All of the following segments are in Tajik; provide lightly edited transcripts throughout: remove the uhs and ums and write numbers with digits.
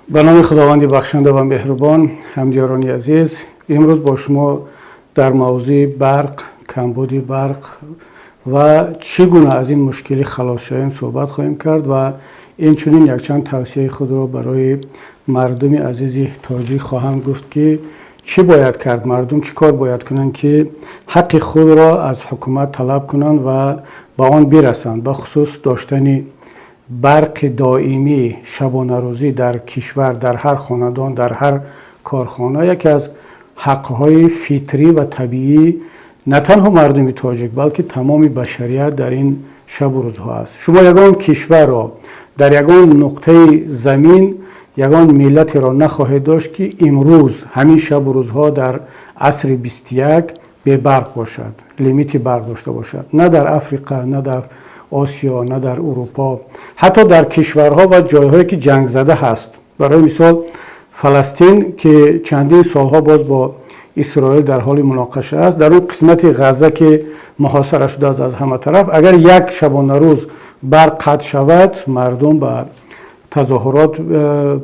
Ба номи Худованди бахшанда ва меҳрубон. Ҳамдиёрони азиз, имрӯз бо шумо дар мавзӯи барқ, камбуди барқ ва чӣ гуна аз ин мушкилӣ халос шавем суҳбат хоҳем кард ва инчунин якчанд тавсияи худро барои мардуми азизи тоҷик хоҳам гуфт, ки чӣ бояд кард, мардум чӣ кор бояд кунанд, ки ҳаққи худро аз ҳукумат талаб кунанд ва ба он бирасанд. Бахусус доштани барқи доимӣ шабонарӯзӣ дар кишвар, дар ҳар хонадон, дар ҳар корхона яке аз ҳаққҳои фитрӣ ва табиӣ на танҳо мардуми тоҷик, балки тамоми башарият дар ин шабу рӯзҳо аст. Шумо ягон кишварро дар ягон нуқтаи замин, ягон миллатеро нахоҳед дошт, ки имрӯз ҳамин шабу рӯзҳо дар асри 21 бебарқ бошад, лимити барқ дошта бошад. На дар Африқа, на дар Осиё, на дар Урупо, ҳатто дар кишварҳо ва ҷойҳое ки ҷангзада ҳаст. Барои мисол, Фаластин, ки чандин солҳо боз бо Исроил дар ҳоли муноқаша аст, дар он қисмати Ғазза, ки муҳосира шудааст аз ҳама тараф, агар як шабонарӯз барқ қатъ шавад, мардум ба тазоҳурот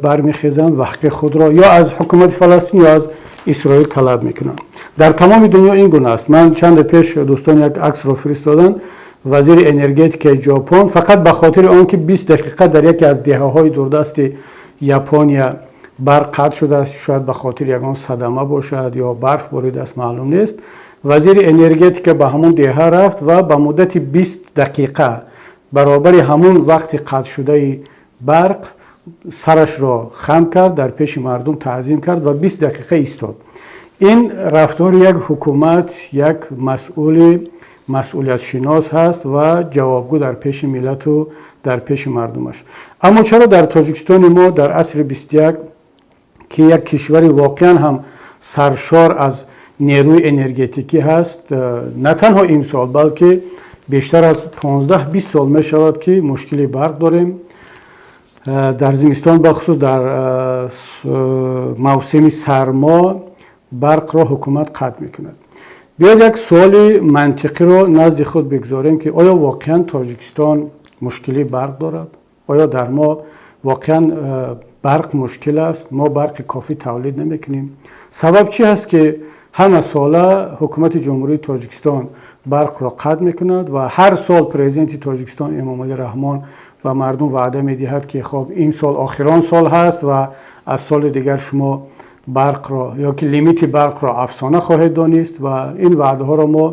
бармехезанд ва ҳаққи худро ё аз ҳукумати Фаластин, ё аз Исроил талаб мекунанд. Дар тамоми дунё ин гуна аст. Ман чанде пеш дӯстон як аксро фиристоданд. Вазири энергетикаи Ҷопон фақат ба хотири он ки 20 дақиқа дар яке аз деҳаҳои дурдасти Япония барқ қатъ шудааст, шояд ба хотири ягон садама бошад ё барф боридааст, маълум нест, вазири энергетика ба ҳамон деҳа рафт ва ба муддати 20 дақиқа баробари ҳамон вақти қатъшудаи барқ сарашро хам кард, дар пеши мардум таъзим кард ва 20 дақиқа истод. Ин рафтори як ҳукумат, як масъули масъулиятшинос ҳаст ва ҷавобгӯ дар пеши миллату дар пеши мардумаш. Аммо чаро дар Тоҷикистони мо дар асри 21, ки як кишвари воқеан ҳам саршор аз нерӯи энергетикӣ ҳаст, на танҳо имсол, балки бештар аз 15-20 сол мешавад, ки мушкили барқ дорем? Дар зимистон, бахусус дар мавсими сармо, барқро ҳукумат қатъ мекунад. Биёед, як суоли мантиқиро назди худ бигзорем, ки оё воқеан Тоҷикистон мушкили барқ дорад? Оё дар мо воқеан барқ мушкил аст? Мо барқи кофӣ тавлид намекунем? Сабаб чӣ ҳаст, ки ҳама сола ҳукумати Ҷумҳурии Тоҷикистон барқро қатъ мекунад ва ҳар сол президенти Тоҷикистон Эмомалӣ Раҳмон ба мардум ваъда медиҳад, ки хоб, ин сол охирон сол ҳаст ва аз соли дигар шумо барқро ё ки лимити барқро афсона хоҳед донист? Ва ин ваъдаҳоро мо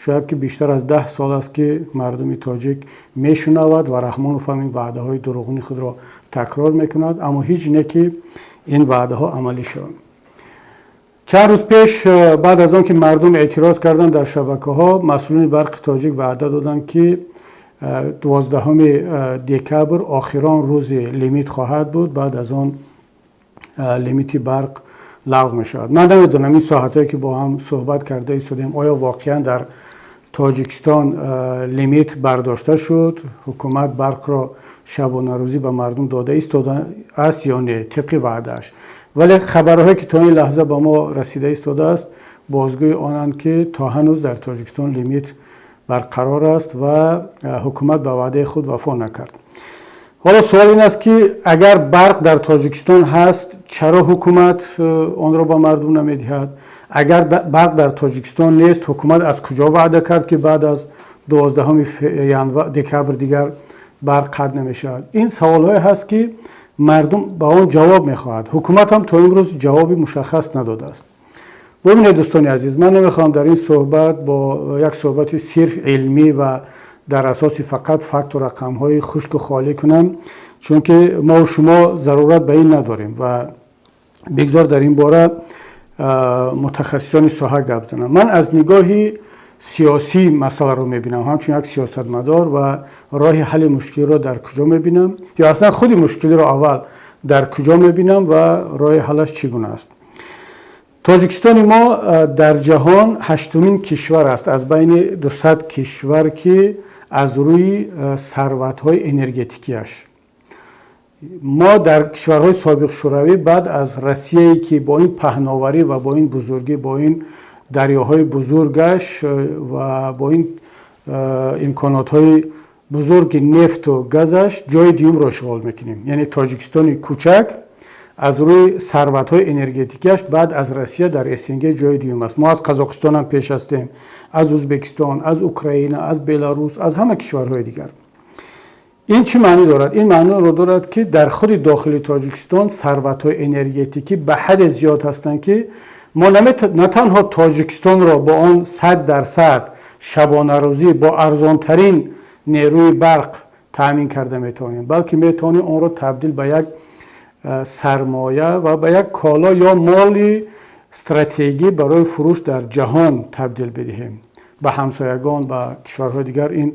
шояд ки бештар аз 10 сол аст, ки мардуми тоҷик мешунавад ва Раҳмонов ҳам ин ваъдаҳои дурӯғини худро такрор мекунад, аммо ҳеҷ не ки ин ваъдаҳо амалӣ шаванд. Чанд рӯз пеш, баъд аз он ки мардум эътироз карданд дар шабакаҳо, масъулини Барқи Тоҷик ваъда доданд, ки 12 декабр охирон рӯзи лимит хоҳад буд, баъд аз он лимити барқ лағв мешавад. Ман намедонам, ин соатҳое ки бо ҳам суҳбат карда истодем, оё воқеан дар Тоҷикистон лимит бардошта шуд, ҳукумат барқро шабонарӯзӣ ба мардум дода истодааст ё не тибқи ваъдааш. Вале хабарҳое ки то ин лаҳза ба мо расида истодааст, бозгӯи онанд, ки то ҳанӯз дар Тоҷикистон лимит барқарор аст ва ҳукумат ба ваъдаи худ вафо накард. Ҳоло суол ин аст, ки агар барқ дар Тоҷикистон ҳаст, чаро ҳукумат онро ба мардум намедиҳад? Агар барқ дар Тоҷикистон нест, ҳукумат аз куҷо ваъда кард, ки баъд аз 12 декабр дигар барқ қатъ намешавад? Ин саволҳое ҳаст, ки мардум ба он ҷавоб мехоҳад. Ҳукумат ҳам то имрӯз ҷавоби мушаххас надодааст. Бубинед, дӯстони азиз, ман намехоҳам дар ин суҳбат бо як суҳбати сирф илмӣ ва дар асоси фақат факту рақамҳои хушку холӣ кунам, чунки мо шумо зарурат ба ин надорем ва бигзор дар ин бора мутахассисони соҳа гап зананд. Ман аз нигоҳи сиёсӣ масъаларо мебинам, ҳамчун як сиёсатмадор, ва роҳи ҳалли мушкилиро дар куҷо мебинам ё аслан худи мушкилиро аввал дар куҷо мебинам ва роҳи ҳаллаш чӣ гуна аст. Тоҷикистони мо дар ҷаҳон ҳаштумин кишвар аст аз байни 200 кишвар, ки аз рӯи сарватҳои энергетикиаш. Мо дар кишварҳои собиқ Шӯравӣ баъд аз Россияе, ки бо ин паҳноварӣ ва бо ин бузургӣ, бо ин дарёҳои бузургаш ва бо ин имконотҳои бузурги нефту газаш, ҷои дуюмро ишғол мекунем. Яъне Тоҷикистони кӯчак Аз рӯи сарватҳои энергетикиаш баъд аз Россия дар СНГ ҷои дуюм аст. Мо аз Қазоқистон ҳам пеш ҳастем, аз Ӯзбекистон, аз Украина, аз Беларус, аз ҳама кишварҳои дигар. Ин чӣ маънӣ дорад? Ин маъноро дорад, ки дар худи дохили Тоҷикистон сарватҳои энергетикӣ ба ҳадде зиёд ҳастанд, ки мо на танҳо Тоҷикистонро бо он 100% шабонарӯзӣ бо арзонтарин нерӯи барқ таъмин карда метавонем, балки метавонем онро табдил ба як сармоя ва ба як коло ё моли стратегӣ барои фурӯш дар ҷаҳон табдил бидиҳем. Ба ҳамсоягон, ба кишварҳои дигар ин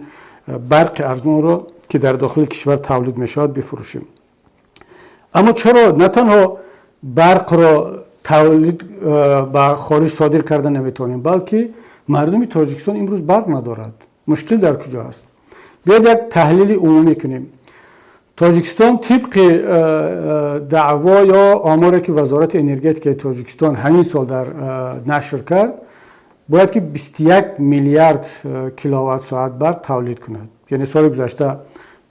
барқи арзонро, ки дар дохили кишвар тавлид мешавад, бифурӯшем. Аммо чаро на танҳо барқро тавлид ба хориҷ содир карда наметавонем, балки мардуми Тоҷикистон имрӯз барқ надорад? Мушкил дар куҷо аст? Биёед, як таҳлили умумӣ кунем. Тоҷикистон тибқи даъво ё оморе, ки Вазорати энергетикаи Тоҷикистон ҳамин сол дар нашр кард, бояд ки 21 миллиард киловатт соат барқ тавлид кунад. Яъне соли гузашта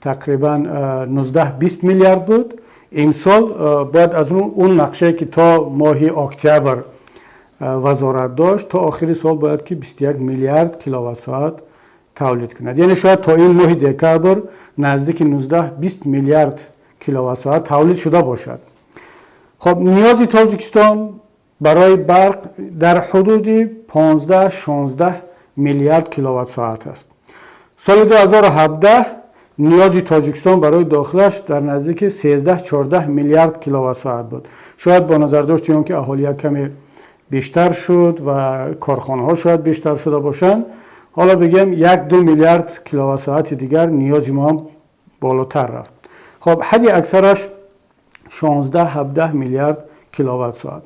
тақрибан 19-20 миллиард буд. Имсол бояд аз он нақшае, ки то моҳи октябр вазорат дошт, то охири сол бояд ки 21 миллиард киловатт соат тавлид кунад. Яъне шояд то ин моҳи декабр наздики 19-20 миллиард киловатт соат тавлид шуда бошад. Хоб, ниёзи Тоҷикистон барои барқ дар ҳудуди 15-16 миллиард киловатт соат аст. Соли 2017 ниёзи Тоҷикистон барои дохилаш дар наздики 13-14 миллиард киловатт соат буд. Шояд бо назардошти он ки аҳолӣ як каме бештар шуд ва корхонаҳо шояд бештар шуда бошанд, ҳоло бигем, 1-2 миллиард киловатт соати дигар ниёзи мо ҳам болотар рафт. Хоб, ҳадди аксараш 16-17 миллиард киловатт соат.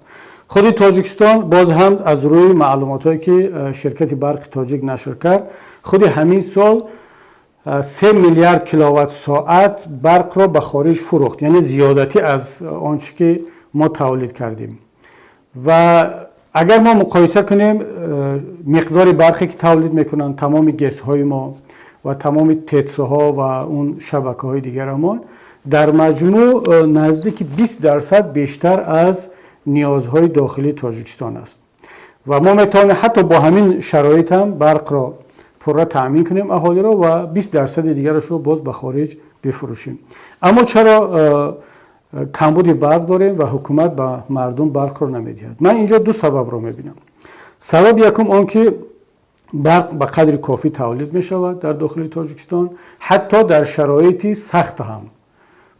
Худи Тоҷикистон боз ҳам аз рӯи маълумотҳое, ки ширкати Барқи Тоҷик нашр кард, худи ҳамин сол 3 миллиард киловатт соат барқро ба хориҷ фурӯхт, яъне зиёдатӣ аз он чӣ ки мо тавлид кардем. Ва агар мо муқоиса кунем миқдори барқе, ки тавлид мекунанд тамоми ГЭСҳои мо ва тамоми ТЭЦҳо ва он шабакаҳои дигарамон, дар маҷмӯъ наздики 20% бештар аз ниёзҳои дохилии Тоҷикистон аст. Ва мо метавонем ҳатто бо ҳамин шароит ҳам барқро пурра таъмин кунем аҳолиро ва 20 дарсади дигарашро боз ба хориҷ бифурӯшем. Аммо чаро камбуди барқ дорем ва ҳукумат ба мардум барқро намедиҳад? Ман инҷо ду сабабро мебинам. Сабаби якум он ки барқ ба қадри кофӣ тавлид мешавад дар дохили Тоҷикистон, ҳатто дар шароити сахт ҳам.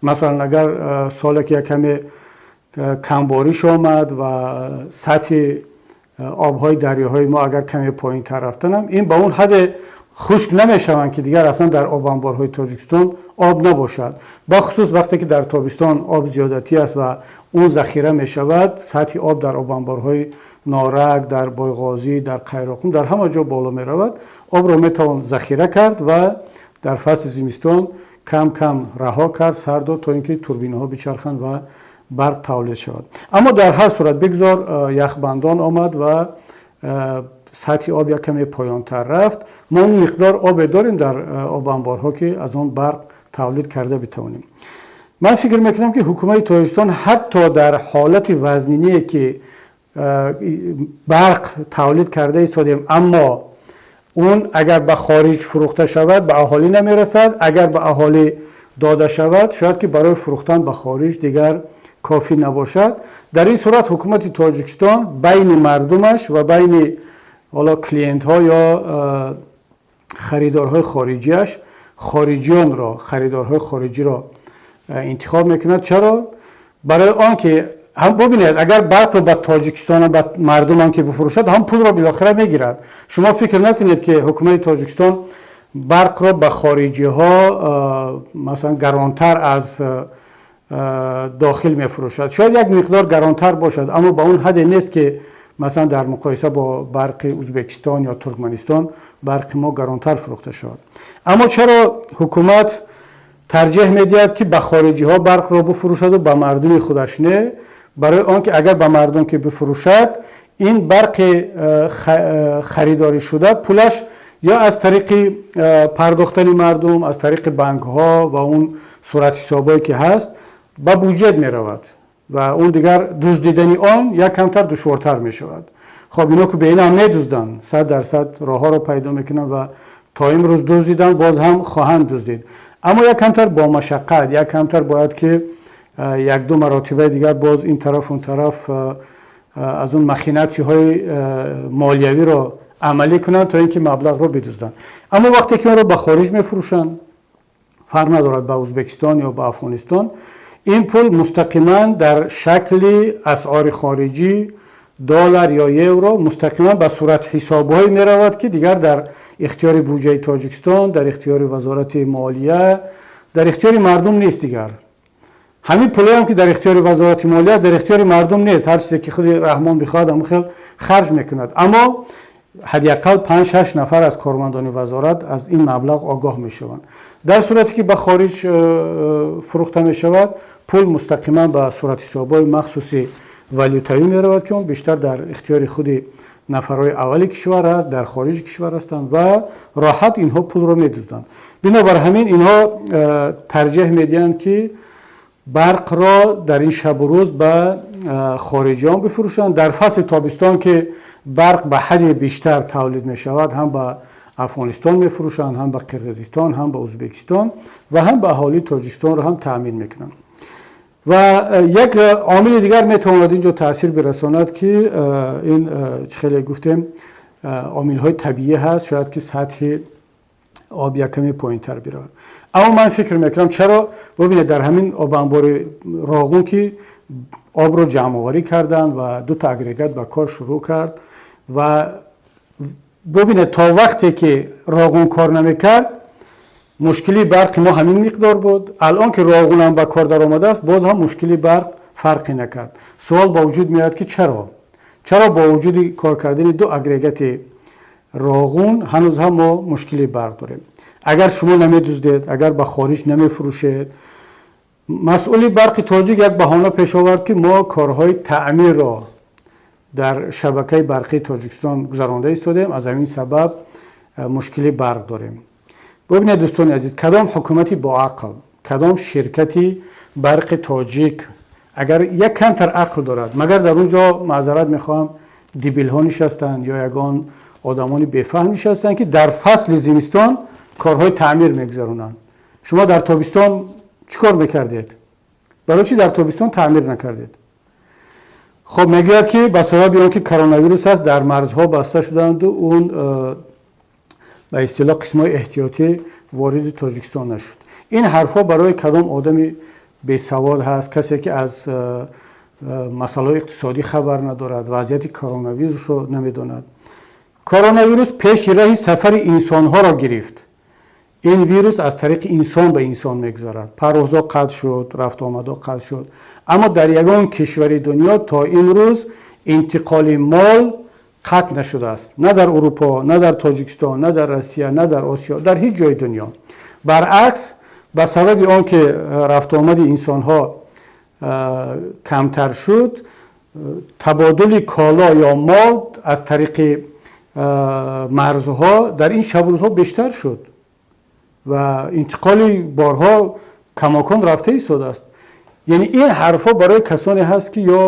Масалан, агар соле ки як каме камбориш омад ва сатҳи обҳои дарёҳои мо агар каме поинтар рафтанам, ин ба он ҳадде хушк намешаванд, ки дигар аслан дар обанборҳои Тоҷикистон об набошад. Бахусус вақте ки дар тобистон об зиёдатӣ аст ва он захира мешавад, сатҳи об дар обанборҳои Норак, дар Бойғозӣ, дар Қайроқум, дар ҳама ҷо боло меравад. Обро метавон захира кард ва дар фасли зимистон кам кам раҳо кард, сар дод, то ин ки турбинаҳо бичарханд ва барқ тавлид шавад. Аммо дар ҳар сурат, бигзор яхбандон омад ва сатҳи об як каме поёнтар рафт, мо он миқдор обе дорем дар обанборҳо, ки аз он барқ тавлид карда битавонем. Ман фикр мекунам, ки ҳукумати Тоҷикистон ҳатто дар ҳолати вазниние, ки барқ тавлид карда истодем, аммо он агар ба хориҷ фурӯхта шавад, ба аҳолӣ намерасад, агар ба аҳолӣ дода шавад, шояд ки барои фурӯхтан ба хориҷ дигар кофӣ набошад, дар ин сурат ҳукумати Тоҷикистон байни мардумаш ва байни ҳоло клиентҳо ё харидорҳои хориҷиаш хориҷионро, харидорҳои хориҷиро интихоб мекунад. Чаро? Барои он ки ҳам бубинед, агар барқро ба Тоҷикистон, ба мардумам ки бифурӯшад, ҳам пулро билохира мегирад. Шумо фикр накунед, ки ҳукумати Тоҷикистон барқро ба хориҷиҳо масалан гаронтар аз дохил мефурӯшад. Шояд як миқдор гаронтар бошад, аммо ба он ҳадде нест, ки масалан дар муқоиса бо барқи Ӯзбекистон ё Туркманистон барқи мо гаронтар фурӯхта шавад. Аммо чаро ҳукумат тарҷеҳ медиҳад, ки ба хориҷиҳо барқро бифурӯшаду ба мардуми худаш не? Барои он ки агар ба мардум ки бифурӯшад, ин барқи харидорӣ шуда пулаш ё аз тариқи пардохтани мардум, аз тариқи банкҳо ва он суратҳисобҳое ки ҳаст, ба буҷет меравад. Ва он дигар дуздидани он як камтар душвортар мешавад. Хоб, ино ки ба ин ҳам медузданд, 100% роҳҳоро пайдо мекунанд ва то имрӯз дуздиданд, боз ҳам хоҳанд дуздид. Аммо як камтар бо машаққат, як камтар бояд ки як-ду маротибаи дигар боз ин тараф, он тараф аз он махинатсияҳои молиявиро амалӣ кунанд, то ин ки маблағро бидузданд. Аммо вақте ки онро ба хориҷ мефурӯшанд, фарқ надорад, ба Ӯзбекистон ё ба Афғонистон, ин пул мустақиман дар шакли асъори хориҷӣ, доллар ё евро, мустақиман ба суратҳисобҳое меравад, ки дигар дар ихтиёри буҷаи Тоҷикистон, дар ихтиёри Вазорати молия, дар ихтиёри мардум нест. Дигар ҳамин пулҳоям ки дар ихтиёри Вазорати молия аст, дар ихтиёри мардум нест. Ҳар чизе ки худи Раҳмон бихоҳад, ҳамон хел харҷ мекунад. Аммо ҳадди ақал 5-6 нафар аз кормандони вазорат аз ин маблағ огоҳ мешаванд. Дар сурате ки ба хориҷ фурӯхта мешавад, пул мустақиман ба суратҳисобҳои махсуси валютавӣ меравад, ки он бештар дар ихтиёри худи нафарҳои аввали кишвар аст, дар хориҷи кишвар ҳастанд ва роҳат инҳо пулро медузданд. Бинобар ҳамин инҳо тарҷеҳ медиҳанд, ки барқро дар ин шабу рӯз ба хориҷиён бифурӯшанд. Дар фасли тобистон, ки барқ ба ҳадди бештар тавлид мешавад, ҳам ба Афғонистон мефурӯшанд, ҳам ба Қирғизистон, ҳам ба Ӯзбекистон ва ҳам ба аҳолии Тоҷикистонро ҳам таъмин мекунанд. Ва як омили дигар метавонад инҷо таъсир бирасонад, ки ин, чӣ хеле гуфтем, омилҳои табиӣ ҳаст, шояд ки сатҳи об як каме поинтар биравад. Аммо ман фикр мекунам, чаро, бубинед, дар ҳамин обанбори Роғун, ки обро ҷамъоварӣ карданд ва дута агрегат ба кор шурӯъ кард, ва бубинед, то вақте ки Роғун кор намекард, мушкили барқи мо ҳамин миқдор буд. Алон ки Роғунам ба кор даромадааст, боз ҳам мушкили барқ фарқе накард. Суол ба вуҷуд меояд, ки чаро бо вуҷуди кор кардани ду агрегати Роғун ҳанӯз ҳам мо мушкили барқ дорем? Агар шумо намедуздед, агар ба хориҷ намефурӯшед. Масъули Барқи Тоҷик як баҳона пеш овард, ки мо корҳои таъмирро дар шабакаи барқии Тоҷикистон гузаронда истодем, аз ҳамин сабаб мушкили барқ дорем. Бубинед, дӯстони азиз, кадом ҳукумати боақл, кадом ширкати Барқи Тоҷик агар як камтар ақл дорад, магар дар он ҷо, маъзарат мехоҳам, дебилҳо нишастанд ё ягон одамони бефаҳм нишастанд, ки дар фасли зимистон корҳои таъмир мегузаронанд? Шумо дар тобистон чӣ кор мекардед? Барои чӣ дар тобистон таъмир накардед? Хоб, мегӯяд, ки ба сабаби он ки коронавирус аст, дар марзҳо баста шуданду он ба истилоҳ қисмҳои эҳтиётӣ вориди Тоҷикистон нашуд. Ин ҳарфҳо барои кадом одами бесавод ҳаст, касе ки аз масъалаҳои иқтисодӣ хабар надорад, вазъияти коронавирусро намедонад. Коронавирус пеши раҳи сафари инсонҳоро гирифт. Ин вирус аз тариқи инсон ба инсон мегузарад. Парвозҳо қатъ шуд, рафтуомадҳо қатъ шуд, аммо дар ягон кишвари дунё то имрӯз интиқоли мол қатъ нашудааст, на дар Урупо, на дар Тоҷикистон, на дар Россия, на дар Осиё, дар ҳеҷ ҷои дунё. Баръакс, ба сабаби он ки рафтуомади инсонҳо камтар шуд, табодули коло ё мол аз тариқи марзҳо дар ин шабу рӯзҳо бештар шуд ва интиқоли борҳо камокон рафта истодааст. Яъне ин ҳарфҳо барои касоне ҳаст, ки ё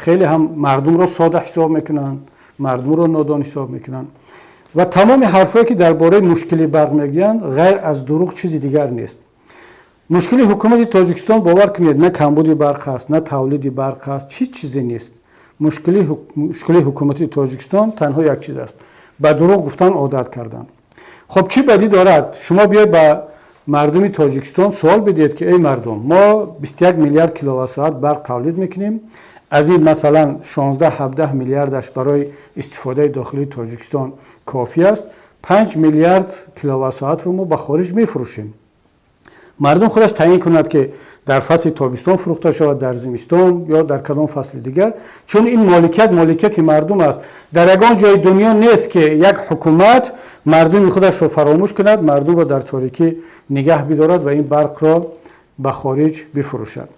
хеле ҳам мардумро сода ҳисоб мекунанд, мардумро нодон ҳисоб мекунанд. Ва тамоми ҳарфҳое ки дар бораи мушкили барқ мегӯянд, ғайр аз дурӯғ чизи дигар нест. Мушкили ҳукумати Тоҷикистон, бовар кунед, на камбуди барқ аст, на тавлиди барқ аст, ҳеҷ чизе нест. Мушкили ҳукумати Тоҷикистон танҳо як чиз аст: ба дурӯғ гуфтан одат кардан. Хоб, чӣ бадӣ дорад, шумо биёед ба мардуми Тоҷикистон суол бидиҳед, ки эй мардум, мо 21 миллиард киловатт-соат барқ тавлид мекунем, аз ин масалан 16-17 миллиардаш барои истифодаи дохилии Тоҷикистон кофӣ аст, 5 миллиард киловатт-соатро мо ба хориҷ мефурӯшем. Мардум худаш таъин кунад, ки дар фасли тобистон фурӯхта шавад, дар зимистон ё дар кадом фасли дигар, чун ин моликият моликияти мардум аст. Дар ягон ҷои дунё нест, ки як ҳукумат мардуми худашро фаромӯш кунад, мардумро дар торикӣ нигаҳ бидорад ва ин барқро ба хориҷ бифурӯшад.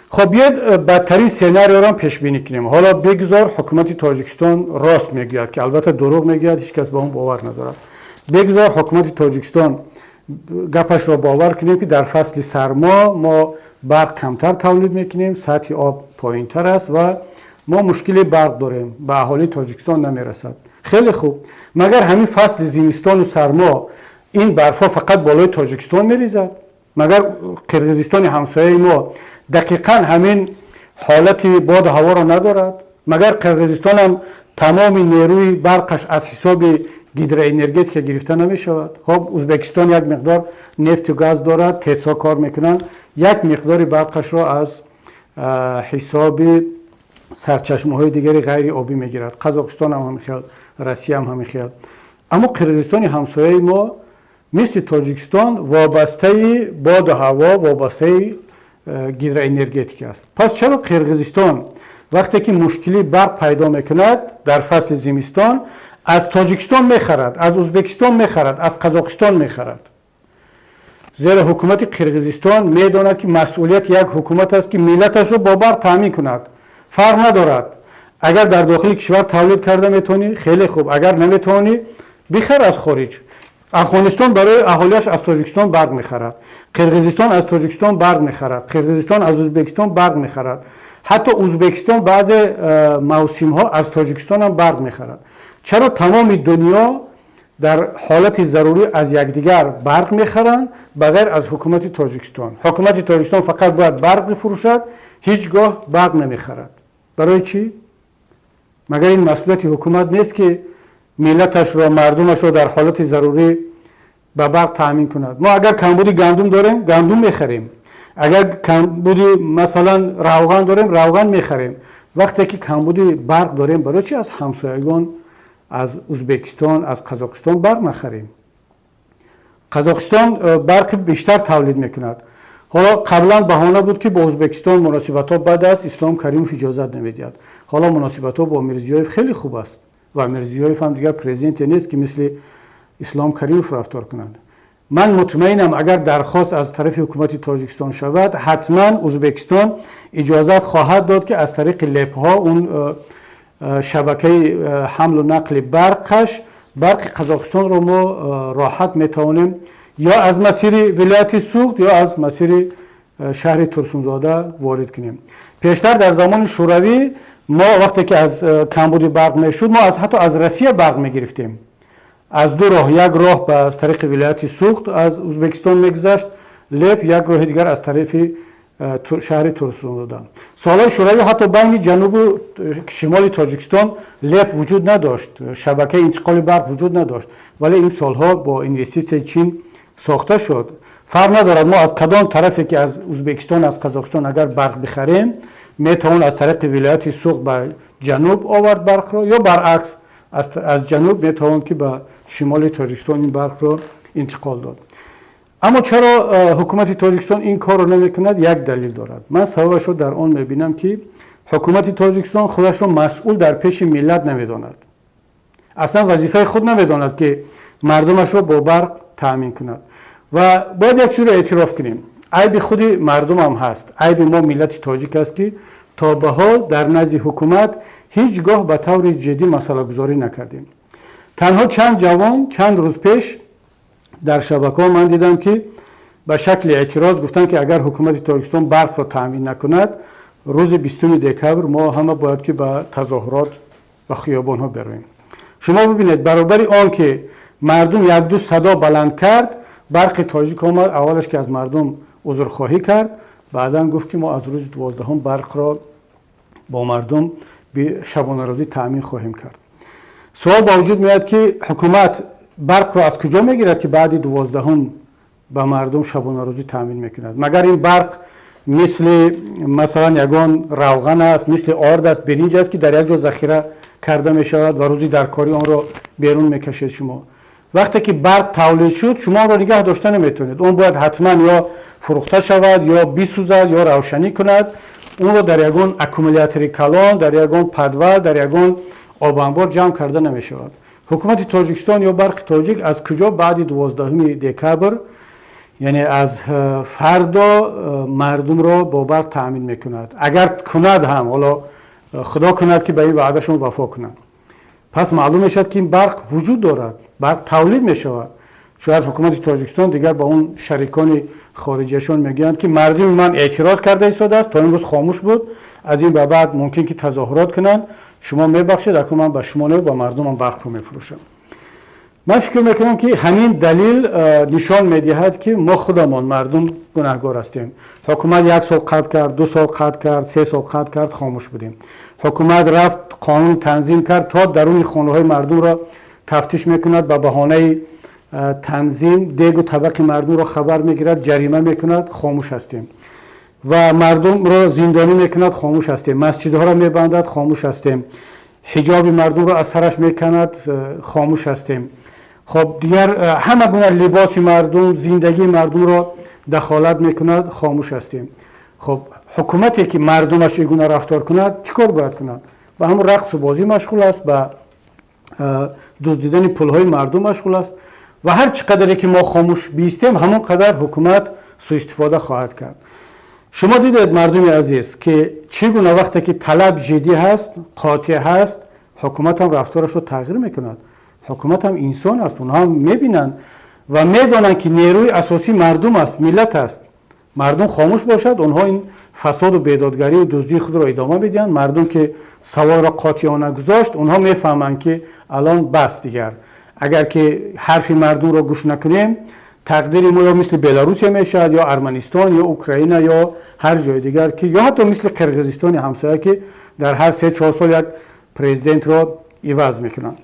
Хоб, биёед бадтарин сценариёро пешбинӣ кунем. Ҳоло бигзор ҳукумати Тоҷикистон рост мегӯяд, ки албатта дурӯғ мегӯяд, ҳеҷ кас ба он бовар надорад. Бигзор ҳукумати Тоҷикистон Гапашро бовар кунем, ки дар фасли сармо мо барқ камтар тавлид мекунем, сатҳи об поинтар аст ва мо мушкили барқ дорем, ба аҳолии Тоҷикистон намерасад. Хеле хуб, магар ҳамин фасли зимистону сармо ин барфҳо фақат болои Тоҷикистон меризад? Магар Қирғизистони ҳамсояи мо дақиқан ҳамин ҳолати боду ҳаворо надорад? Магар Қирғизистонам тамоми нерӯи барқаш аз ҳисоби гидроэнергетика гирифта намешавад? Хоб, Узбекистон як миқдор нефту газ дорад, ТЭЦҳо кор мекунанд, як миқдори барқашро аз ҳисоби сарчашмаҳои дигари ғайриобӣ мегирад. Қазоқистон ҳам ҳамин хел, Россия ҳам ҳамин хел. Аммо Қирғизистони ҳамсояи мо мисли Тоҷикистон вобастаи боду ҳаво, вобастаи гидроэнергетика аст. Пас чаро Қирғизистон, вақте ки мушкили барқ пайдо мекунад дар фасли зимистон, аз Тоҷикистон мехарад, аз Узбекистон мехарад, аз Қазоқистон мехарад? Зеро ҳукумати Қирғизистон медонад, ки масъулияти як ҳукумат аст, ки миллаташро бо барқ таъмин кунад. Фарқ надорад, агар дар дохили кишвар тавлид карда метавонӣ, хеле хуб, агар наметавонӣ, бихар аз хориҷ. Афғонистон барои аҳолиаш аз Тоҷикистон барқ мехарад, Қирғизистон аз Тоҷикистон барқ мехарад, Қирғизистон аз Узбекистон барқ мехарад, ҳатто Узбекистон баъзе мавсимҳо аз Тоҷикистон ҳам барқ мехарад. Чаро тамоми дунё дар ҳолати зарурӣ аз якдигар барқ мехаранд, ба ғайр аз ҳукумати Тоҷикистон? Ҳукумати Тоҷикистон фақат бояд барқ бифурӯшад, ҳеҷ гоҳ барқ намехарад. Барои чӣ? Магар ин масъулияти ҳукумат нест, ки миллаташро, мардумашро дар ҳолати зарурӣ ба барқ таъмин кунад? Мо агар камбуди гандум дорем, гандум мехарем, агар камбуди, масалан, равған дорем, равған мехарем. Вақте ки камбуди барқ дорем, барои чи аз ҳамсоягон, аз Узбекистон, аз Қазоқистон барқ нахарем? Қазоқистон барқи бештар тавлид мекунад. Ҳоло қаблан баҳона буд, ки бо Узбекистон муносибатҳо бад аст, Ислом Каримов иҷозат намедиҳад. Ҳоло муносибатҳо бо Мирзиёев хеле хуб аст ва Мирзиёев ҳам дигар президенте нест, ки мисли Ислом Каримов рафтор кунад. Ман мутмаинам, агар дархост аз тарафи ҳукумати Тоҷикистон шавад, ҳатман Узбекистон иҷозат хоҳад дод, ки аз тариқи ЛЭПҳо, он шабакаи ҳамлу нақли барқаш, барқи Қазоқистонро мо роҳат метавонем ё аз масири вилояти Суғд, ё аз масири шаҳри Турсунзода ворид кунем. Пештар, дар замони Шӯравӣ, мо вақте ки аз камбуди барқ мешуд, мо ҳатто аз Россия барқ мегирифтем аз ду роҳ: як роҳ аз тариқи вилояти Суғд аз Узбекистон мегузашт ЛЭП, як роҳи дигар аз тарафи шаҳри Турсунзода. Солҳои Шӯравӣ ҳатто байни ҷанубу шимоли Тоҷикистон ЛЭП вуҷуд надошт, шабакаи интиқоли барқ вуҷуд надошт, вале ин солҳо бо инвеститсияи Чин сохта шуд. Фарқ надорад, мо аз кадом тарафе ки, аз Узбекистон, аз Қазоқистон агар барқ бихарем, метавон аз тариқи вилояти Суғд ба ҷануб овард барқро ё баръакс, аз ҷануб метавон ки ба шимоли Тоҷикистон ин барқро интиқол дод. Аммо чаро ҳукумати Тоҷикистон ин корро намекунад? Як далел дорад. Ман сабабашро дар он мебинам, ки ҳукумати Тоҷикистон худашро масъул дар пеши миллат намедонад, аслан вазифаи худ намедонад, ки мардумашро бо барқ таъмин кунад. Ва бояд як чизро эътироф кунем: айби худи мардумам ҳаст, айби мо, миллати тоҷик аст, ки то ба ҳол дар назди ҳукумат ҳеҷ гоҳ ба таври ҷиддӣ масъалагузорӣ накардем. Танҳо чанд ҷавон чанд рӯз пеш дар шабакаҳо ман дидам, ки ба шакли эътироз гуфтанд, ки агар ҳукумати Тоҷикистон барқро таъмин накунад, рӯзи 20 декабр мо ҳама бояд ки ба тазоҳурот ба хиёбонҳо бероем. Шумо бибинед, баробари он ки мардум якду садо баланд кард, Барқи Тоҷик омад, аввалаш ки аз мардум узрхоҳӣ кард, баъдан гуфт, ки мо аз рӯзи 12-ҳум барқро бо мардум шабонарӯзӣ таъмин хоҳем кард. Суол ба вуҷуд меояд, ки ҳукумат барқро аз куҷо мегирад, ки баъди 12-ҳум ба мардум шабонарӯзӣ таъмин мекунад? Магар ин барқ мисли, масалан, ягон равған аст, мисли орд аст, биринҷ аст, ки дар як ҷо захира карда мешавад ва рӯзи даркорӣ онро берун мекашед? Шумо вақте ки барқ тавлид шуд, шумо онро нигаҳ дошта наметавонед. Он бояд ҳатман ё фурӯхта шавад, ё бисӯзад, ё равшанӣ кунад. Онро дар ягон аккумулятори калон, дар ягон подвал, дар ягон обанбор ҷамъ карда намешавад. Ҳукумати Тоҷикистон ё Барқи Тоҷик аз куҷо баъди 12 декабр, яъне аз фардо, мардумро бо барқ таъмин мекунад? Агар кунад ҳам, ҳоло Худо кунад, ки ба ин ваъдашон вафо кунанд. Пас маълум мешавад, ки ин барқ вуҷуд дорад, барқ тавлид мешавад. Шояд ҳукумати Тоҷикистон дигар ба он шарикони хориҷиашон мегӯянд, ки мардуми ман эътироз карда истодааст, то имрӯз хомӯш буд, аз ин ба баъд мумкин ки тазоҳурот кунанд, шумо мебахшед, акнун ман ба шумо не, ба мардумам барқро мефурӯшам. Ман фикр мекунам, ки ҳамин далел нишон медиҳад, ки мо худамон мардум гунаҳгор ҳастем. Ҳукумат як сол қатъ кард, 2 сол қатъ кард, 3 сол қатъ кард, хомӯш будем. Ҳукумат рафт қонун танзим кард, то даруни хонаҳои мардумро тафтиш мекунад, ба баҳонаи танзим дегу табақи мардумро хабар мегирад, ҷарима мекунад, хомӯш ҳастем. Ва мардумро зиндонӣ мекунад, хомӯш ҳастем. Масҷидҳоро мебандад, хомӯш ҳастем. Ҳиҷоби мардумро аз сараш меканад, хомӯш ҳастем. Хоб дигар ҳама гуна либоси мардум, зиндагии мардумро дахолат мекунад, хомӯш ҳастем. Хоб ҳукумате ки мардумаш ин гуна рафтор кунад, чӣ кор бояд кунад? Ба ҳамон рақсу бозӣ машғул аст, ба дуздидани пулҳои мардум машғул аст. Ва ҳар чӣ қадаре ки мо хомӯш биистем, ҳамон қадар ҳукумат суистифода хоҳад кард. Шумо дидед, мардуми азиз, ки чӣ гуна вақте ки талаб ҷиддӣ ҳаст, қотеъ ҳаст, ҳукумат ҳам рафторашро тағйир мекунад. Ҳукумат ҳам инсон аст, онҳо ҳам мебинанд ва медонанд, ки нерӯи асосӣ мардум аст, миллат аст. Мардум хомӯш бошад, онҳо ин фасоду бедодгарию дуздии худро идома медиҳанд. Мардум ки саволро қотеона гузошт, онҳо мефаҳманд, ки алон бас, дигар агар ки ҳарфи мардумро гӯш накунем, тақдири мо ё мисли Беларусия мешавад, ё Арманистон, ё Украина, ё ҳар ҷои дигар, ки ё ҳатто мисли Қирғизистони ҳамсоя, ки дар ҳар 3-4 сол як президентро иваз мекунанд.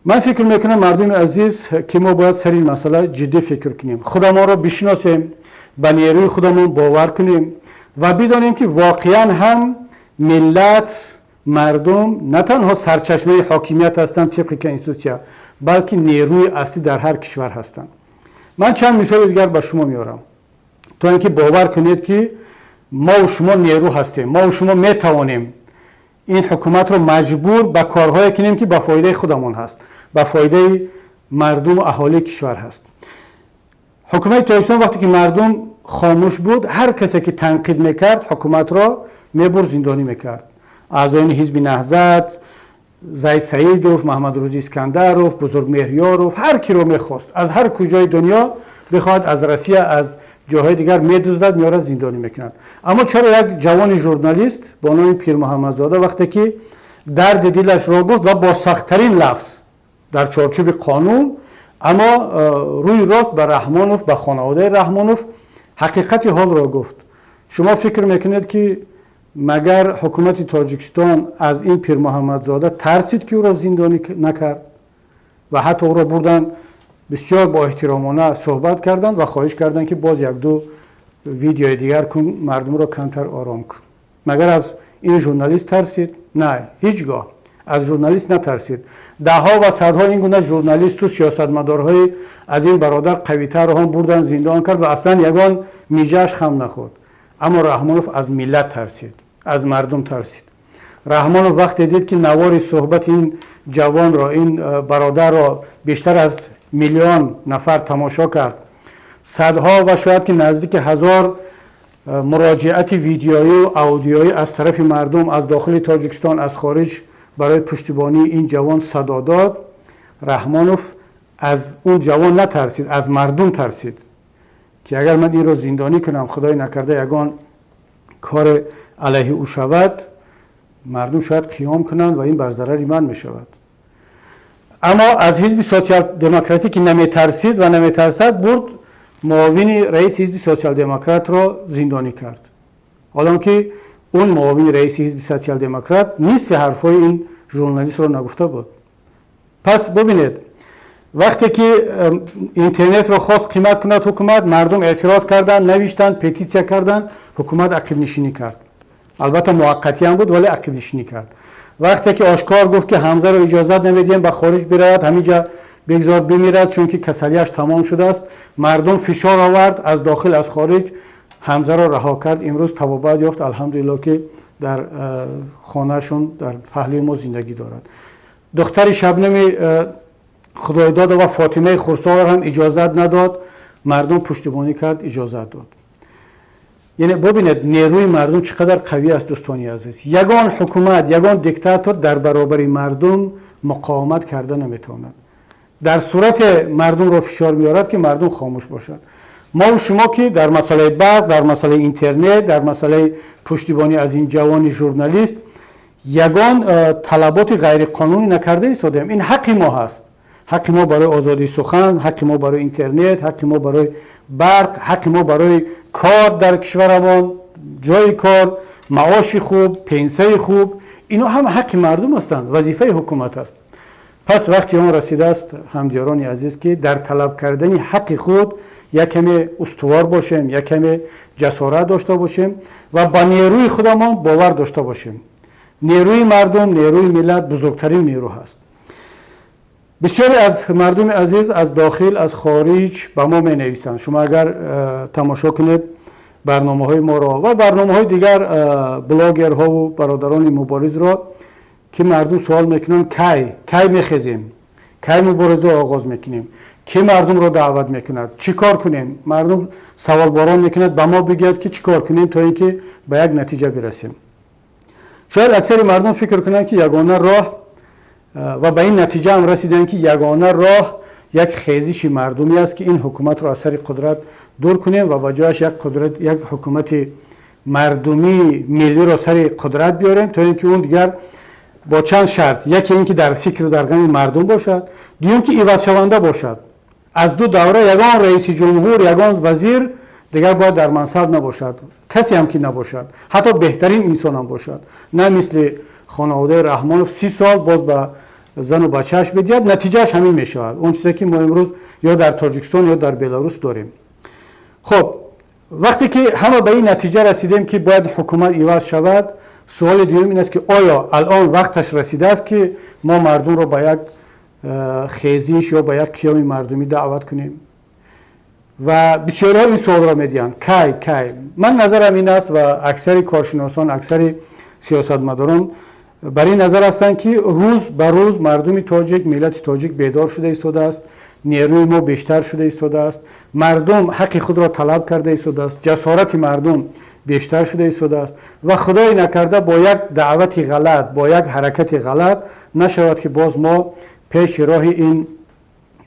Ман фикр мекунам, мардуми азиз, ки мо бояд сари ин масъала ҷиддӣ фикр кунем, худамонро бишиносем, ба нерӯи худамон бовар кунем ва бидонем, ки воқеан ҳам миллат, мардум на танҳо сарчашмаи ҳокимият ҳастанд тибқи конститутсия, балки нерӯи аслӣ дар ҳар кишвар ҳастанд. Ман чанд мисоли дигар ба шумо меорам, то ин ки бовар кунед, ки мову шумо нерӯ ҳастем, мову шумо метавонем ин ҳукуматро маҷбур ба корҳое кунем, ки ба фоидаи худамон ҳаст, ба фоидаи мардуму аҳолии кишвар ҳаст. Ҳукумати Тоҷикистон вақте ки мардум хомӯш буд, ҳар касе ки танқид мекард ҳукуматро, мебурд, зиндонӣ мекард. Аъзоёни ҳизби Наҳзат, Зайд Саидов, Маҳмадрӯзӣ Искандаров, Бузургмеҳрёров, ҳар киро мехост, аз ҳар куҷои дунё бихоҳад, аз Россия, аз ҷоҳои дигар медуздад, меорад, зиндонӣ мекунад. Аммо чаро як ҷавони журналист бо номи Пирмуҳаммадзода, вақте ки дарди дилашро гуфт ва бо сахттарин лафз, дар чорчӯби қонун, аммо рӯи рост ба Раҳмонов, ба хонаводаи Раҳмонов ҳақиқати ҳолро гуфт, шумо фикр мекунед, ки магар ҳукумати Тоҷикистон аз ин Пирмуҳаммадзода тарсид, ки ӯро зиндонӣ накард ва ҳатто ӯро бурданд, бисёр бо эҳтиромона суҳбат карданд ва хоҳиш карданд, ки боз як-ду видеои дигар кун, мардумро камтар ором кун? Магар аз ин журналист тарсид? На, ҳеҷ гоҳ аз журналист натарсид. Даҳҳо ва садҳо ин гуна журналисту сиёсатмадорҳои аз ин бародар қавитарро ҳам бурданд, зиндон кард ва аслан ягон миҷааш хам нахӯрд. Аммо Раҳмонов аз миллат тарсид, аз мардум тарсид. Раҳмонов вақте дид, ки навори суҳбати ин ҷавонро, ин бародарро бештар аз миллион нафар тамошо кард, садҳо ва шояд ки наздики 1000 муроҷиати видеоию аудиоӣ аз тарафи мардум аз дохили Тоҷикистон, аз хориҷ барои пуштибонии ин ҷавон садо дод, Раҳмонов аз он ҷавон натарсид, аз мардум тарсид, ки агар ман инро зиндонӣ кунам, худои накарда ягон кор алайҳи ӯ шавад, мардум шояд қиём кунанд ва ин бар зарари ман мешавад. Аммо аз ҳизби Социал-демократӣ, ки наметарсид ва наметарсад, бурд муовини раиси ҳизби Социал-демократро зиндонӣ кард, ҳолон ки он муовини раиси ҳизби Социал-демократ нисфи ҳарфҳои ин журналистро нагуфта буд. Пас бубинед, вақте ки интернетро хост қимат кунад ҳукумат, мардум эътироз карданд, навиштанд, петитсия карданд, ҳукумат ақибнишинӣ кард. Албатта, муваққатӣ ҳам буд, вале ақибнишинӣ кард. Вақте ки ошкор гуфт, ки Ҳамзаро иҷозат намедиҳем ба хориҷ биравад, ҳаминҷа бигзор бимирад, чунки касалиаш тамом шудааст, мардум фишор овард аз дохил, аз хориҷ, Ҳамзаро раҳо кард. Имрӯз табобат ёфт, алҳамдулилло, ки дар хонаашон дар паҳлӯи мо зиндагӣ дорад. Духтари Шабнами Худойдодова, Фотимаи Хурсовар ҳам иҷозат надод, мардум пуштибонӣ кард, иҷозат дод. Яъне бубинед, нерӯи мардум чӣ қадар қавӣ аст, дӯстони азиз. Ягон ҳукумат, ягон диктатор дар баробари мардум муқовимат карда наметавонад. Дар сурате мардумро фишор меорад, ки мардум хомӯш бошад. Мо шумо ки дар масъалаи барқ, дар масъалаи интернет, дар масъалаи пуштибонӣ аз ин ҷавони журналист ягон талаботи ғайриқонунӣ накарда истодаем. Ин ҳаққи мо ҳаст, ҳаққи мо барои озодии сухан, ҳаққи мо барои интернет, ҳаққи мо барои барқ, ҳаққи мо барои кор дар кишварамон, ҷои кор, маоши хуб, пенсияи хуб. Ино ҳама ҳаққи мардум ҳастанд, вазифаи ҳукумат аст. Пас вақти он расидааст, ҳамдиёрони азиз, ки дар талаб кардани ҳаққи худ як каме устувор бошем, як каме ҷасорат дошта бошем ва ба нерӯи худамон бовар дошта бошем. Нерӯи мардум, нерӯи миллат бузургтарин нерӯ ҳаст. Бисёре аз мардуми азиз аз дохил, аз хориҷ ба мо менависанд. Шумо агар тамошо кунед барномаҳои моро ва барномаҳои дигар блогерҳову бародарони муборизро, ки мардум суол мекунанд: кай, кай мехезем, кай муборизаро оғоз мекунем, кӣ мардумро даъват мекунад, чӣ кор кунем? Мардум саволборон мекунад, ба мо бигӯяд, ки чӣ кор кунем, то ин ки ба як натиҷа бирасем. Шояд аксари мардум фикр кунанд, ки ягона роҳ, ва ба ин натиҷа ҳам расиданд, ки ягона роҳ як хезиши мардумӣ аст, ки ин ҳукуматро аз сари қудрат дур кунем ва ба ҷояш як қудрат, як ҳукумати мардумии миллиро сари қудрат биёрем, то ин ки он дигар бо чанд шарт: яке ин ки дар фикру дар ғами мардум бошад, дуюм ки ивазшаванда бошад, аз ду давра ягон раиси ҷумҳур, ягон вазир дигар бояд дар мансаб набошад, касе ҳам ки набошад, ҳатто беҳтарин инсонам бошад, на мисли хонаводаи Раҳмонов 30 сол боз ба зану бачааш бидиҳад. Натиҷааш ҳамин мешавад, он чизе ки мо имрӯз ё дар Тоҷикистон, ё дар Беларус дорем. Хуб, вақте ки ҳама ба ин натиҷа расидем, ки бояд ҳукумат иваз шавад, суоли дуюм ин аст, ки оё алон вақташ расидааст, ки мо мардумро ба як хезиш ё ба як қиёми мардумӣ даъват кунем? Ва бисёриҳо ин суолро медиҳанд: кай, кай? Ман назарам ин аст ва аксари коршиносон, аксари сиёсатмадорон бар ин назар ҳастанд, ки рӯз ба рӯз мардуми тоҷик, миллати тоҷик бедор шуда истодааст, нерӯи мо бештар шуда истодааст, мардум ҳаққи худро талаб карда истодааст, ҷасорати мардум бештар шуда истодааст ва худое накарда бо як даъвати ғалат, бо як ҳаракати ғалат нашавад, ки боз мо пеши роҳи ин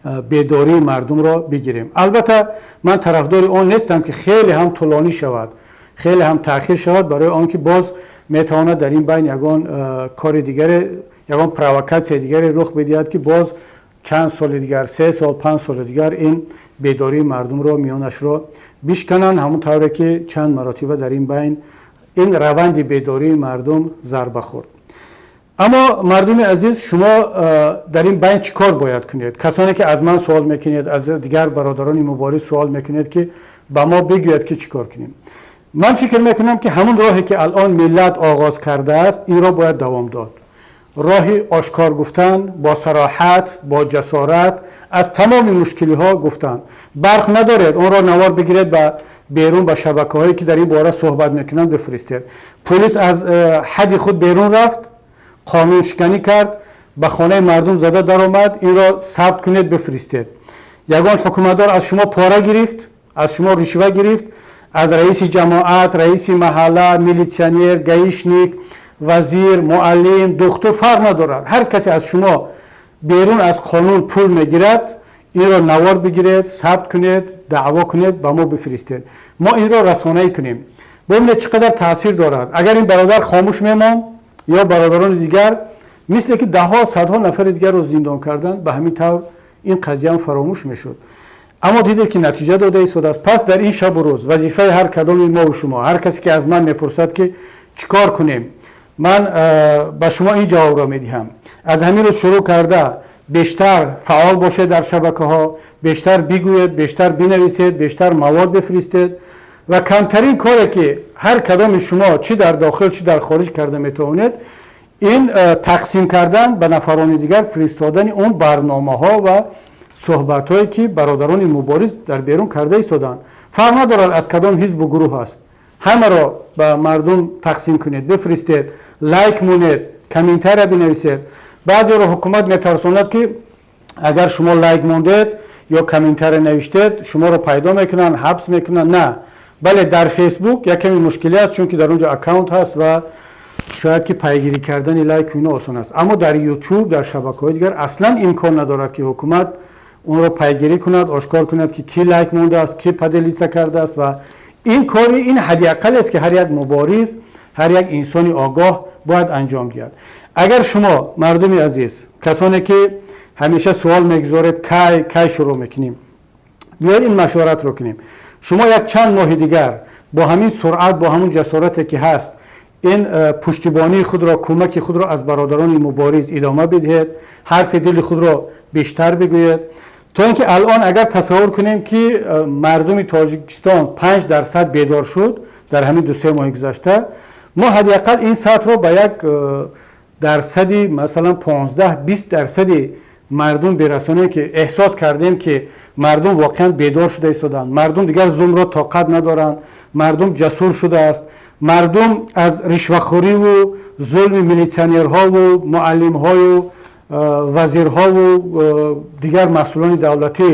бедории мардумро бигирем. Албатта, ман тарафдори он нестам, ки хеле ҳам тӯлонӣ шавад, хеле ҳам таъхир шавад, барои он ки боз метавонад дар ин байн ягон кори дигаре, ягон провокатсияи дигаре рух бидиҳад, ки боз чанд соли дигар, 3 сол, 5 соли дигар ин бедории мардумро миёнашро бишкананд, ҳамон тавре ки чанд маротиба дар ин байн ин раванди бедории мардум зарба хӯрд. Аммо, мардуми азиз, шумо дар ин байн чӣ кор бояд кунед? Касоне ки аз ман суол мекунед, аз дигар бародарони мубориз суол мекунед, ки ба мо бигӯяд, ки чӣ кор кунем, ман фикр мекунам, ки ҳамон роҳе ки алон миллат оғоз кардааст, инро бояд давом дод. Роҳи ошкор гуфтан, бо сароҳат, бо ҷасорат аз тамоми мушкилиҳо гуфтан. Барқ надоред, онро навор бигиред, ба берун, ба шабакаҳое ки дар ин бора суҳбат мекунанд, бифиристед. Пулис аз ҳадди худ берун рафт, қонуншиканӣ кард, ба хонаи мардум зада даромад, инро сабт кунед, бифиристед. Ягон ҳукуматдор аз шумо пора гирифт, аз шумо ришва гирифт, аз раиси ҷамоат, раиси маҳалла, милитсионер, гаишник, вазир, муаллим, духтур, фарқ надорад, ҳар касе аз шумо берун аз қонун пул мегирад, инро навор бигиред, сабт кунед, даъво кунед, ба мо бифиристед, мо инро расонаӣ кунем. Бибинед, чӣ қадар таъсир дорад. Агар ин бародар хомӯш мемонд ё бародарони дигар, мисле ки даҳҳо, садҳо нафари дигарро зиндон карданд, ба ҳамин тавр ин қазияам фаромӯш мешуд. Аммо дидед, ки натиҷа дода истодааст. Пас дар ин шабу рӯз вазифаи ҳар кадоми мову шумо, ҳар касе ки аз ман мепурсад, ки чӣ кор кунем, ман ба шумо ин ҷавобро медиҳам: аз ҳамин рӯз шурӯъ карда бештар фаъол бошед дар шабакаҳо, бештар бигӯед, бештар бинависед, бештар мавод бифиристед ва камтарин коре ки ҳар кадоми шумо чӣ дар дохил, чӣ дар хориҷ карда метавонед, ин тақсим кардан ба нафарони дигар, фиристодани он барномаҳо ва суҳбатҳое ки бародарони мубориз дар берун карда истоданд. Фарқ надорад, аз кадом ҳизбу гурӯҳ аст, ҳамаро ба мардум тақсим кунед, бифиристед, лайк монед, комментария бинависед. Баъзеро ҳукумат метарсонад, ки агар шумо лайк мондед ё комментария навиштед, шуморо пайдо мекунанд, ҳабс мекунанд. На, бале, дар Фейсбук як каме мушкилӣ аст, чунки дар он ҷо аккаунт ҳаст ва Шояд ки пайгирӣ кардани лайк ино осон аст, аммо дар Ютуб, дар шабакаҳои дигар аслан имкон надорад, ки ҳукумат онро пайгирӣ кунад, ошкор кунад, ки кӣ лайк мондааст, кӣ поделиться кардааст. Ва ин кори ин ҳадди аққале аст, ки ҳар як мубориз, ҳар як инсони огоҳ бояд анҷом диҳад. Агар шумо, мардуми азиз, касоне ки ҳамеша суол мегузоред, кай, кай шурӯъ мекунем, биёед ин машваратро кунем. Шумо як чанд моҳи дигар бо ҳамин суръат, бо ҳамун ҷасорате ки ҳаст, ин пуштибонии худро, кӯмаки худро аз бародарони мубориз идома бидиҳед, ҳарфи дили худро бештар бигӯед, то ин ки алон агар тасаввур кунем, ки мардуми Тоҷикистон 5% бедор шуд дар ҳамин 2-се моҳи гузашта, мо ҳадди ақал ин сатҳро ба як дарсади, масалан, 15-20 дарсади мардум бирасонем, ки эҳсос кардем, ки мардум воқеан бедор шуда истоданд, мардум дигар зулмро тоқат надоранд, мардум ҷасур шудааст, мардум аз ришвахӯриву зулми милитсионерҳову муаллимҳою вазирҳову дигар масъулони давлатӣ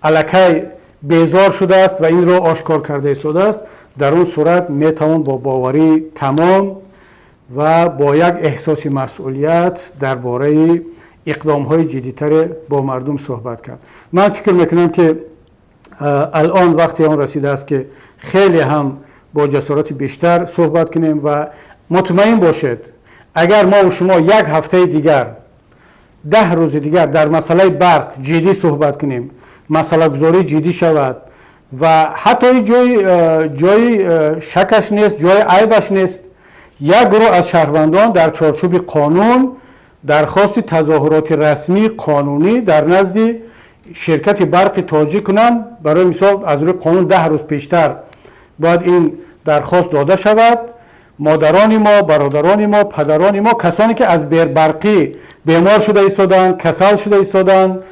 аллакай безор шудааст ва инро ошкор карда истодааст. Дар он сурат метавон бо боварии тамом ва бо як эҳсоси масъулият дар бораи иқдомҳои ҷиддитаре бо мардум суҳбат кард. Ман фикр мекунам, ки алон вақти он расидааст, ки хеле ҳам бо ҷасорати бештар суҳбат кунем. Ва мутмаин бошед, агар мо шумо як ҳафтаи дигар, 10 рӯзи дигар дар масъалаи барқ ҷиддӣ суҳбат кунем, масъалагузорӣ ҷиддӣ шавад ва ҳатто ҷои шакаш нест, ҷои айбаш нест, як гурӯҳ аз шаҳрвандон дар чорчӯби қонун дархости тазоҳуроти расмии қонунӣ дар назди ширкати Барқи Тоҷик кунанд. Барои мисол, аз рӯи қонун 10 рӯз пештар бояд ин дархост дода шавад. Модарони мо, бародарони мо, падарони мо, касоне ки аз бербарқӣ бемор шуда истодаанд, касал шуда истодаанд,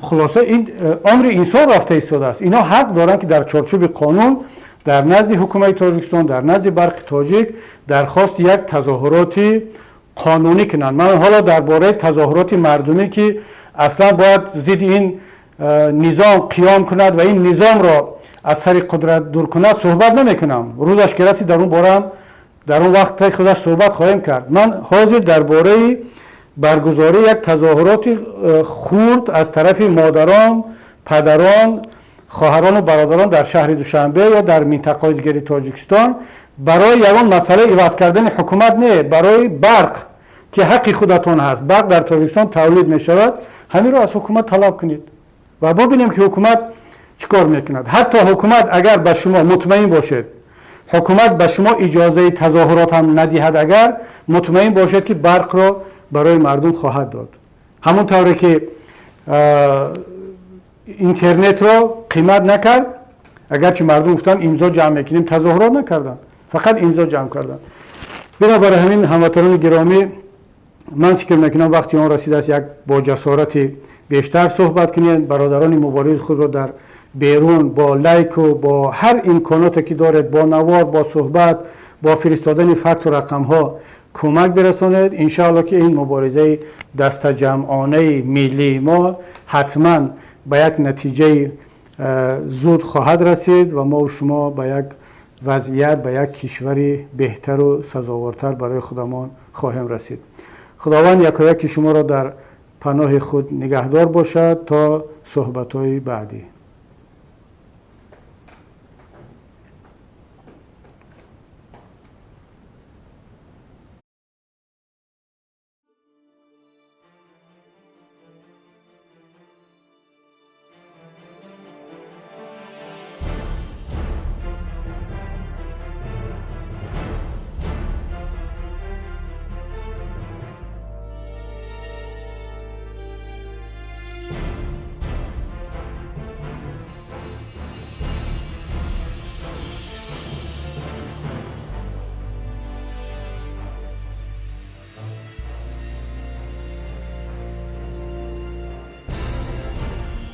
хулоса, ин умри инсон рафта истодааст, инҳо ҳақ доранд, ки дар чорчӯби қонун дар назди ҳукумати Тоҷикистон, дар назди Барқи Тоҷик дархости як тазоҳуроти қонунӣ кунанд. Ман ҳоло дар бораи тазоҳуроти мардумӣ, ки аслан бояд зидди ин низом қиём кунад ва ин низомро аз сари қудрат дур кунад, суҳбат намекунам. Рӯзаш ки расид, дар он бораам дар он вақт худаш суҳбат хоҳем кард. Ман ҳозир дар бораи баргузории як тазоҳуроти хурд аз тарафи модарон, падарон, хоҳарону бародарон дар шаҳри Душанбе ё дар минтақаҳои дигари Тоҷикистон барои ягон масъалаи иваз кардани ҳукумат не, барои барқ, ки ҳаққи худатон ҳаст, барқ дар Тоҷикистон тавлид мешавад, ҳаминро аз ҳукумат талаб кунед ва бубинем, ки ҳукумат чӣ кор мекунад. Ҳатто ҳукумат агар ба шумо, мутмаин бошед, ҳукумат ба шумо иҷозаи тазоҳурот ҳам надиҳад агар, мутмаин бошед, ки барқро барои мардум хоҳад дод. Ҳамон тавре ки интернетро қимат накард, агарчи мардум гуфтанд, имзо ҷамъ мекунем, тазоҳурот накарданд, фақат имзо ҷамъ карданд. Бинобар ҳамин, ҳамватанони гиромӣ, ман фикр мекунам, вақти он расидааст, як бо ҷасорати бештар суҳбат кунед. Бародарони муборизи худро дар берун бо лайку, бо ҳар имконоте ки доред, бо навор, бо суҳбат, бо фиристодани факту рақамҳо кӯмак бирасонед. Иншоалло, ки ин муборизаи дастаҷамъонаи миллии мо ҳатман ба як натиҷаи зуд хоҳад расид ва мо шумо ба як вазъият, ба як кишвари беҳтару сазовортар барои худамон хоҳем расид. Худованд якояки шуморо дар паноҳи худ нигаҳдор бошад. То суҳбатҳои баъдӣ.